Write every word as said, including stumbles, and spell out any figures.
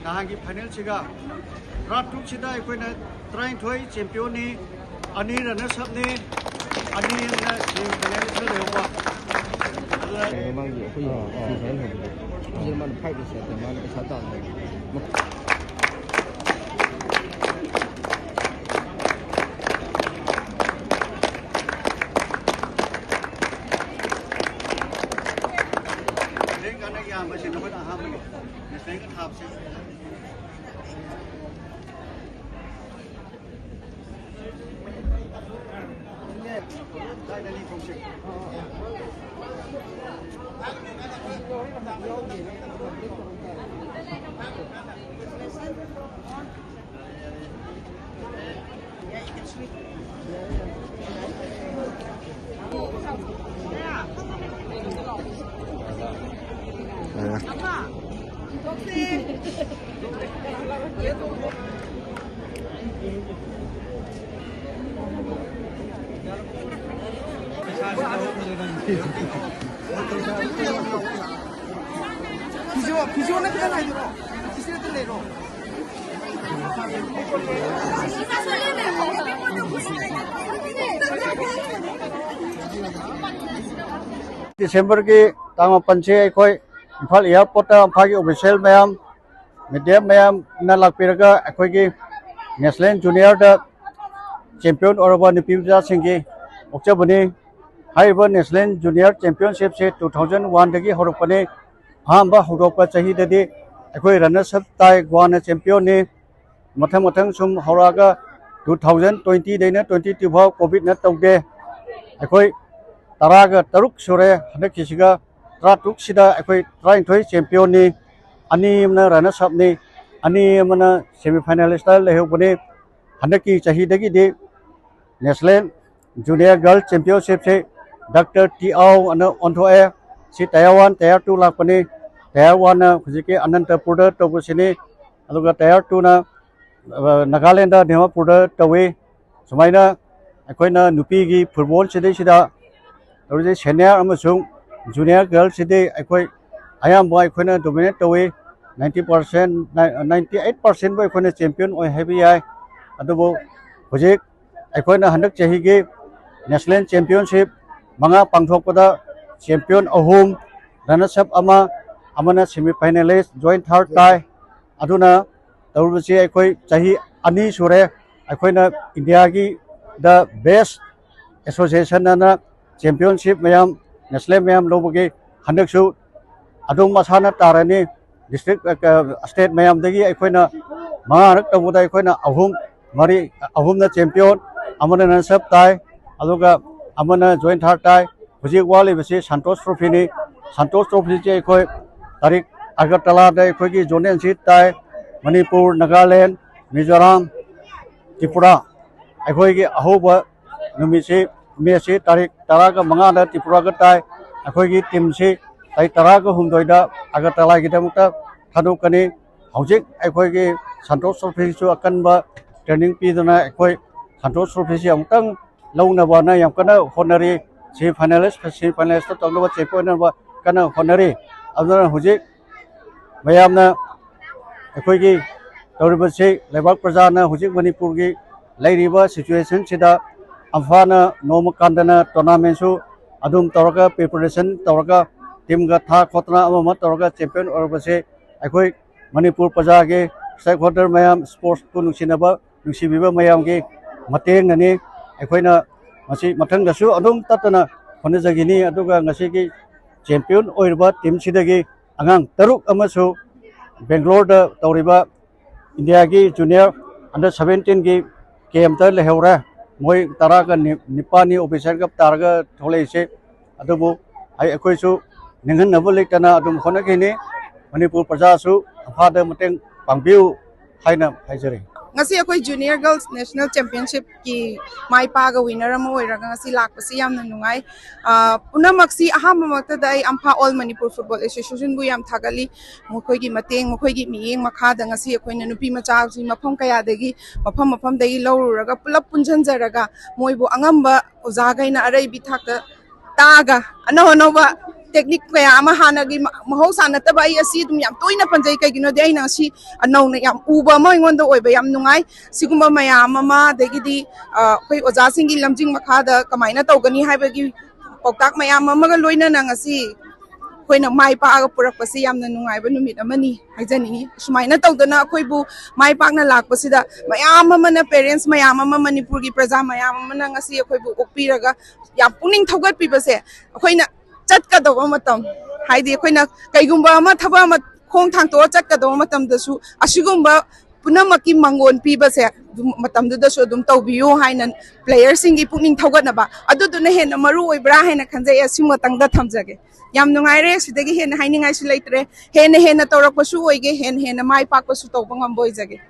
ꯅꯍꯥꯟꯒꯤ ꯐꯥꯏꯅꯦꯜꯁꯤꯒ ꯔꯥꯎꯟ ꯇꯨꯁꯤꯗ ꯑꯩꯈꯣꯏꯅ ꯇꯔꯥꯅꯤꯊꯣꯏ ꯆꯦꯝꯄꯤꯌꯟꯅꯤ, ꯑꯅꯤ ꯔꯅꯔꯁ ꯑꯞꯅꯤ, ꯑꯅꯤ ꯑꯃꯅ ꯁꯦꯃꯤ ꯐꯥꯏꯅꯦꯜꯗ ꯂꯩꯍꯧꯕ꯫ ꯑꯗꯨꯅ ꯃꯃꯥꯡꯒꯤ ꯑꯩꯈꯣꯏ ꯁꯦꯃꯤ ꯐꯥꯏꯅꯦꯜ ꯍꯧꯕꯗꯣ ꯁꯤꯗ ꯃꯥꯅ ꯐꯥꯏꯚ ꯁꯦꯠꯇ ꯃꯥꯅ ꯄꯩꯁꯥ ꯇꯥꯟꯕꯅꯦ꯫ ꯂꯦꯡ ꯀꯥꯟꯅ ꯌꯥꯝꯕꯁꯦ ꯅꯈꯣꯏꯅ ꯑꯍꯥꯟꯕꯅꯤ꯫ ꯅꯦꯁꯅꯦꯜꯒ ꯊꯥꯕꯁꯦ꯫ ꯐꯤꯖꯣ, ꯐꯤꯖꯣꯅ ꯈꯤꯇꯪ ꯍꯥꯏꯗꯣꯔꯛꯑꯣ꯫ ꯁꯤꯁꯤꯗ ꯂꯩꯔꯣ꯫ ꯗꯤꯁꯦꯝꯕꯔꯒꯤ ꯇꯥꯡ ꯃꯥꯄꯟꯁꯦ ꯑꯩꯈꯣꯏ ꯏꯝꯐꯥꯜ ꯑꯦꯌꯥꯔꯄꯣꯔꯠꯇ ꯏꯝꯐꯥꯜꯒꯤ ꯑꯣꯐꯤꯁꯤꯌꯦꯜ ꯃꯌꯥꯝ, ꯃꯤꯗꯤꯌꯥ ꯃꯌꯥꯝꯅ ꯂꯥꯛꯄꯤꯔꯒ ꯑꯩꯈꯣꯏꯒꯤ ꯅꯦꯁꯅꯦꯜ ꯖꯨꯅꯤꯌꯔꯗ ꯆꯦꯝꯄꯤꯌꯟ ꯑꯣꯏꯔꯕ ꯅꯨꯄꯤ ꯃꯆꯥꯁꯤꯡꯒꯤ ꯑꯣꯛꯆꯕꯅꯤ꯫ ꯍꯥꯏꯔꯤꯕ ꯅꯦꯁꯅꯦꯜ ꯖꯨꯅꯤꯌꯔ ꯆꯦꯝꯄꯤꯌꯟꯁꯤꯞꯁꯦ ꯇꯨ ꯊꯥꯎꯖꯟ ꯋꯥꯟꯗꯒꯤ ꯍꯧꯔꯛꯄꯅꯤ꯫ ꯑꯍꯥꯟꯕ ꯍꯧꯗꯣꯛꯄ ꯆꯍꯤꯗꯗꯤ ꯑꯩꯈꯣꯏ ꯔꯟꯅꯔꯁ ꯑꯞ ꯇꯥꯏ, ꯒꯣꯋꯥꯅ ꯆꯦꯝꯄꯤꯌꯟꯅꯤ꯫ ꯃꯊꯪ ꯃꯊꯪ ꯁꯨꯝ ꯍꯧꯔꯛꯑꯒ ꯇꯨ ꯊꯥꯎꯖꯟ ꯇ꯭ꯋꯦꯟꯇꯤꯗꯩꯅ ꯇ꯭ꯋꯦꯟꯇꯤ ꯇꯨ ꯐꯥꯎ ꯀꯣꯚꯤꯗꯅ ꯇꯧꯗꯦ꯫ ꯑꯩꯈꯣꯏ ꯇꯔꯥꯒ ꯇꯔꯨꯛ ꯁꯨꯔꯦ, ꯍꯟꯗꯛꯀꯤꯁꯤꯒ ꯇꯔꯥꯇꯔꯨꯛꯁꯤꯗ ꯑꯩꯈꯣꯏ ꯇꯔꯥꯅꯤꯊꯣꯏ ꯆꯦꯝꯄꯤꯌꯟꯅꯤ, ꯑꯅꯤ ꯑꯃꯅ ꯔꯟꯅꯔꯁ ꯑꯞꯅꯤ, ꯑꯅꯤ ꯑꯃꯅ ꯁꯦꯃꯤ ꯐꯥꯏꯅꯦꯂꯤꯁꯇ ꯂꯩꯍꯧꯕꯅꯤ꯫ ꯍꯟꯗꯛꯀꯤ ꯆꯍꯤꯗꯒꯤꯗꯤ National Junior Girls Championshipꯁꯦ ꯗꯥꯛꯇꯔ ꯇꯤ ꯑꯥꯎ ꯑꯅ ꯑꯣꯟꯊꯣꯛꯑꯦ꯫ ꯁꯤ Tier one, Tier two ꯂꯥꯛꯄꯅꯤ꯫ Tier oneꯅ ꯍꯧꯖꯤꯛꯀꯤ ꯑꯅꯟꯇꯄꯨꯔꯗ ꯇꯧꯕꯁꯤꯅꯤ, ꯑꯗꯨꯒ Tier twoꯅ, ꯑ, ꯅꯥꯒꯥꯂꯦꯟꯗ ꯗꯤꯃꯥꯄꯨꯔꯗ ꯇꯧꯏ꯫ ꯁꯨꯃꯥꯏꯅ ꯑꯩꯈꯣꯏꯅ ꯅꯨꯄꯤꯒꯤ ꯐꯨꯠꯕꯣꯜ ꯁꯤꯗꯩꯁꯤꯗ ꯇꯧꯔꯤꯁꯦ senior ꯑꯃꯁꯨꯡ junior girlꯁꯤꯗꯤ ꯑꯩꯈꯣꯏ ꯑꯌꯥꯝꯕ ꯑꯩꯈꯣꯏꯅ dominate ꯇꯧꯏ꯫ Ninety percent, ninety eight percentꯕꯨ ꯑꯩꯈꯣꯏꯅ champion ꯑꯣꯏ ꯍꯥꯏꯕ ꯌꯥꯏ꯫ ꯑꯗꯨꯕꯨ ꯍꯧꯖꯤꯛ ꯑꯩꯈꯣꯏꯅ ꯍꯟꯗꯛ ꯆꯍꯤꯒꯤ National Championship ꯃꯉꯥ ꯄꯥꯡꯊꯣꯛꯄꯗ champion ꯑꯍꯨꯝ, runners up ꯑꯃ, ꯑꯃꯅ semi finalist, joint third ꯇꯥꯏ꯫ ꯑꯗꯨꯅ ꯇꯧꯔꯤꯕꯁꯤ ꯑꯩꯈꯣꯏ ꯆꯍꯤ ꯑꯅꯤ ꯁꯨꯔꯦ꯫ ꯑꯩꯈꯣꯏꯅ Indiaꯒꯤ the best association ꯑꯅ championship ꯃꯌꯥꯝ, national ꯃꯌꯥꯝ ꯂꯧꯕꯒꯤ ꯍꯟꯗꯛꯁꯨ ꯑꯗꯨꯝ ꯃꯁꯥꯟꯅ ꯇꯥꯔꯅꯤ꯫ District, ꯑ, state ꯃꯌꯥꯝꯗꯒꯤ ꯑꯩꯈꯣꯏꯅ ꯃꯉꯥꯔꯛ ꯇꯧꯕꯗ ꯑꯩꯈꯣꯏꯅ ꯑꯍꯨꯝ, ꯃꯔꯤ, ꯑꯍꯨꯝꯅ champion, ꯑꯃꯅ runners up ꯇꯥꯏ, ꯑꯗꯨꯒ ꯑꯃꯅ joint third ꯇꯥꯏ꯫ ꯍꯧꯖꯤꯛ ꯋꯥꯠꯂꯤꯕꯁꯤ Santosh Trophyꯅꯤ꯫ Santosh Trophyꯁꯤ ꯑꯩꯈꯣꯏ ꯇꯥꯔꯤꯛ, ꯑꯒꯔꯇꯂꯥꯗ ꯑꯩꯈꯣꯏꯒꯤ zonal seat ꯇꯥꯏ꯫ ꯃꯅꯤꯄꯨꯔ, ꯅꯥꯒꯥꯂꯦꯟ, ꯃꯤꯖꯣꯔꯥꯝ, ꯇ꯭ꯔꯤꯄꯨꯔꯥ, ꯑꯩꯈꯣꯏꯒꯤ ꯑꯍꯧꯕ ꯅꯨꯃꯤꯠꯁꯤ, matchꯁꯤ ꯇꯥꯔꯤꯛ ꯇꯔꯥꯒ ꯃꯉꯥꯗ ꯇ꯭ꯔꯤꯄꯨꯔꯥꯒ ꯇꯥꯏ꯫ ꯑꯩꯈꯣꯏꯒꯤ teamꯁꯤ ꯇꯥꯔꯤꯛ ꯇꯔꯥꯒ ꯍꯨꯝꯗꯣꯏꯗ ꯑꯒꯔꯇꯂꯥꯒꯤꯗꯃꯛꯇ ꯊꯥꯗꯣꯛꯀꯅꯤ꯫ ꯍꯧꯖꯤꯛ ꯑꯩꯈꯣꯏꯒꯤ Santosh Trophyꯁꯨ ꯑꯀꯟꯕ training ꯄꯤꯗꯨꯅ ꯑꯩꯈꯣꯏ Santosh Trophyꯁꯤ ꯑꯃꯨꯛꯇꯪ ꯂꯧꯅꯕꯅ ꯌꯥꯝ ꯀꯟꯅ ꯍꯣꯠꯅꯔꯤ꯫ Semi finalist, semi finalistꯇ ꯇꯧꯅꯕ, champion ꯑꯣꯏꯅꯕ ꯀꯟꯅ ꯍꯣꯠꯅꯔꯤ꯫ ꯑꯗꯨꯅ ꯍꯧꯖꯤꯛ ꯃꯌꯥꯝꯅ ꯑꯩꯈꯣꯏꯒꯤ ꯇꯧꯔꯤꯕꯁꯤ, ꯂꯩꯕꯥꯛ ꯄ꯭ꯔꯖꯥꯅ ꯍꯧꯖꯤꯛ ꯃꯅꯤꯄꯨꯔꯒꯤ ꯂꯩꯔꯤꯕ situationꯁꯤꯗ ꯑꯝꯐꯥꯅ ꯅꯣꯡꯃ ꯀꯥꯟꯗꯅ tournamentꯁꯨ ꯑꯗꯨꯝ ꯇꯧꯔꯒ, preparation ꯇꯧꯔꯒ, teamꯒ ꯊꯥ ꯈꯣꯠꯇꯅ ꯑꯃ ꯑꯃ ꯇꯧꯔꯒ champion ꯑꯣꯏꯔꯕꯁꯦ ꯑꯩꯈꯣꯏ ꯃꯅꯤꯄꯨꯔ ꯄ꯭ꯔꯖꯥꯒꯤ, stakeholder ꯃꯌꯥꯝ, sportsꯄꯨ ꯅꯨꯡꯁꯤꯅꯕ, ꯅꯨꯡꯁꯤꯕꯤꯕ ꯃꯌꯥꯝꯒꯤ ꯃꯇꯦꯡꯅꯅꯤ꯫ ꯑꯩꯈꯣꯏꯅ ꯃꯁꯤ ꯃꯊꯪꯗꯁꯨ ꯑꯗꯨꯝ ꯇꯠꯇꯅ ꯍꯣꯠꯅꯖꯈꯤꯅꯤ꯫ ꯑꯗꯨꯒ ꯉꯁꯤꯒꯤ champion ꯑꯣꯏꯔꯤꯕ teamꯁꯤꯗꯒꯤ ꯑꯉꯥꯡ ꯇꯔꯨꯛ ꯑꯃꯁꯨ ꯕꯦꯡꯒ꯭ꯂꯣꯔꯗ ꯇꯧꯔꯤꯕ Indiaꯒꯤ junior under seventeenꯒꯤ campꯇ ꯂꯩꯍꯧꯔꯦ꯫ ꯃꯣꯏ ꯇꯔꯥꯒ ꯅꯤ-, ꯅꯤꯄꯥꯜꯅꯤ officerꯒ ꯇꯥꯔꯒ ꯊꯣꯛꯂꯛꯏꯁꯦ꯫ ꯑꯗꯨꯕꯨ ꯑꯩ, ꯑꯩꯈꯣꯏꯁꯨ ꯅꯤꯡꯍꯟꯅꯕ ꯂꯩꯇꯅ ꯑꯗꯨꯝ ꯍꯣꯠꯅꯈꯤꯅꯤ꯫ ꯃꯅꯤꯄꯨꯔ ꯄ꯭ꯔꯖꯥꯁꯨ ꯑꯝꯐꯥꯗ ꯃꯇꯦꯡ ꯄꯥꯡꯕꯤꯌꯨ ꯍꯥꯏꯅ ꯍꯥꯏꯖꯔꯤ꯫ ꯉꯁꯤ ꯑꯩꯈꯣꯏ Junior Girls National Championshipꯀꯤ ꯃꯥꯏ ꯄꯥꯛꯑꯒ winner ꯑꯃ ꯑꯣꯏꯔꯒ ꯉꯁꯤ ꯂꯥꯛꯄꯁꯤ ꯌꯥꯝꯅ ꯅꯨꯡꯉꯥꯏ꯫ ꯑ, ꯄꯨꯝꯅꯃꯛꯁꯤ ꯑꯍꯥꯟꯕꯃꯛꯇꯗ ꯑꯩ ꯑꯝꯐꯥ All Manipur Football Associationꯕꯨ ꯌꯥꯝ ꯊꯥꯒꯠꯂꯤ꯫ ꯃꯈꯣꯏꯒꯤ ꯃꯇꯦꯡ, ꯃꯈꯣꯏꯒꯤ ꯃꯤꯠꯌꯦꯡ ꯃꯈꯥꯗ ꯉꯁꯤ ꯑꯩꯈꯣꯏꯅ ꯅꯨꯄꯤ ꯃꯆꯥꯁꯤ ꯃꯐꯝ ꯀꯌꯥꯗꯒꯤ, ꯃꯐꯝ ꯃꯐꯝꯗꯒꯤ ꯂꯧꯔꯨꯔꯒ ꯄꯨꯂꯞ ꯄꯨꯟꯁꯤꯟꯖꯔꯒ ꯃꯣꯏꯕꯨ ꯑꯉꯝꯕ ꯑꯣꯖꯥꯈꯩꯅ ꯑꯔꯩꯕꯤ ꯊꯥꯛꯇ ꯇꯥꯛꯑꯒ ꯑꯅꯧ ꯑꯅꯧꯕ technique ꯀꯌꯥ ꯑꯃ, ꯍꯥꯟꯅꯒꯤ ꯃ-, ꯃꯍꯧꯁꯥ ꯅꯠꯇꯕ, ꯑꯩ ꯑꯁꯤ ꯑꯗꯨꯝ ꯌꯥꯝ ꯇꯣꯏꯅ ꯄꯟꯖꯩ, ꯀꯩꯒꯤꯅꯣꯗꯤ ꯑꯩꯅ ꯉꯁꯤ ꯅꯧꯅ ꯌꯥꯝ ꯎꯕ ꯑꯃ ꯑꯩꯉꯣꯟꯗ ꯑꯣꯏꯕ ꯌꯥꯝ ꯅꯨꯡꯉꯥꯏ꯫ ꯁꯤꯒꯨꯝꯕ ꯃꯌꯥꯝ ꯑꯃ, ꯑꯗꯒꯤꯗꯤ, ꯑ, ꯑꯩꯈꯣꯏ ꯑꯣꯖꯥꯁꯤꯡꯒꯤ ꯂꯝꯖꯤꯡ ꯃꯈꯥꯗ ꯀꯃꯥꯏꯅ ꯇꯧꯒꯅꯤ ꯍꯥꯏꯕꯒꯤ ꯄꯥꯎꯇꯥꯛ ꯃꯌꯥꯝ ꯑꯃꯒ ꯂꯣꯏꯅꯅ ꯉꯁꯤ ꯑꯩꯈꯣꯏꯅ ꯃꯥꯏ ꯄꯥꯛꯑꯒ ꯄꯨꯔꯛꯄꯁꯤ ꯌꯥꯝꯅ ꯅꯨꯡꯉꯥꯏꯕ ꯅꯨꯃꯤꯠ ꯑꯃꯅꯤ ꯍꯥꯏꯖꯅꯤꯡꯉꯤ꯫ ꯁꯨꯃꯥꯏꯅ ꯇꯧꯗꯅ ꯑꯩꯈꯣꯏꯕꯨ ꯃꯥꯏ ꯄꯥꯛꯅ ꯂꯥꯛꯄꯁꯤꯗ ꯃꯌꯥꯝ ꯑꯃꯅ, parents ꯃꯌꯥꯝ ꯑꯃ, ꯃꯅꯤꯄꯨꯔꯒꯤ ꯄ꯭ꯔꯖꯥ ꯃꯌꯥꯝ ꯑꯃꯅ ꯉꯁꯤ ꯑꯩꯈꯣꯏꯕꯨ ꯑꯣꯛꯄꯤꯔꯒ ꯌꯥꯝ ꯄꯨꯛꯅꯤꯡ ꯊꯧꯒꯠꯄꯤꯕꯁꯦ, ꯑꯩꯈꯣꯏꯅ ꯆꯠꯀꯗꯧꯕ ꯃꯇꯝ, ꯍꯥꯏꯗꯤ ꯑꯩꯈꯣꯏꯅ ꯀꯩꯒꯨꯝꯕ ꯑꯃ, ꯊꯕꯛ ꯑꯃ ꯈꯣꯡ ꯊꯥꯡꯇꯣꯛꯑ ꯆꯠꯀꯗꯧꯕ ꯃꯇꯝꯗꯁꯨ ꯑꯁꯤꯒꯨꯝꯕ ꯄꯨꯝꯅꯃꯛꯀꯤ ꯃꯥꯡꯒꯣꯟ ꯄꯤꯕꯁꯦ ꯑꯗꯨꯝ ꯃꯇꯝꯗꯨꯗꯁꯨ ꯑꯗꯨꯝ ꯇꯧꯕꯤꯌꯨ ꯍꯥꯏꯅ playerꯁꯤꯡꯒꯤ ꯄꯨꯛꯅꯤꯡ ꯊꯧꯒꯠꯅꯕ ꯑꯗꯨꯗꯨꯅ ꯍꯦꯟꯅ ꯃꯔꯨ ꯑꯣꯏꯕ꯭ꯔꯥ ꯍꯥꯏꯅ ꯈꯟꯖꯩ꯫ ꯑꯁꯤꯃꯇꯪꯗ ꯊꯝꯖꯒꯦ꯫ ꯌꯥꯝ ꯅꯨꯡꯉꯥꯏꯔꯦ꯫ ꯁꯤꯗꯒꯤ ꯍꯦꯟꯅ ꯍꯥꯏꯅꯤꯡꯉꯥꯏꯁꯨ ꯂꯩꯇ꯭ꯔꯦ꯫ ꯍꯦꯟꯅ ꯍꯦꯟꯅ ꯇꯧꯔꯛꯄꯁꯨ ꯑꯣꯏꯒꯦ, ꯍꯦꯟꯅ ꯍꯦꯟꯅ ꯃꯥꯏ ꯄꯥꯛꯄꯁꯨ ꯇꯧꯕ ꯉꯝꯕ ꯑꯣꯏꯖꯒꯦ꯫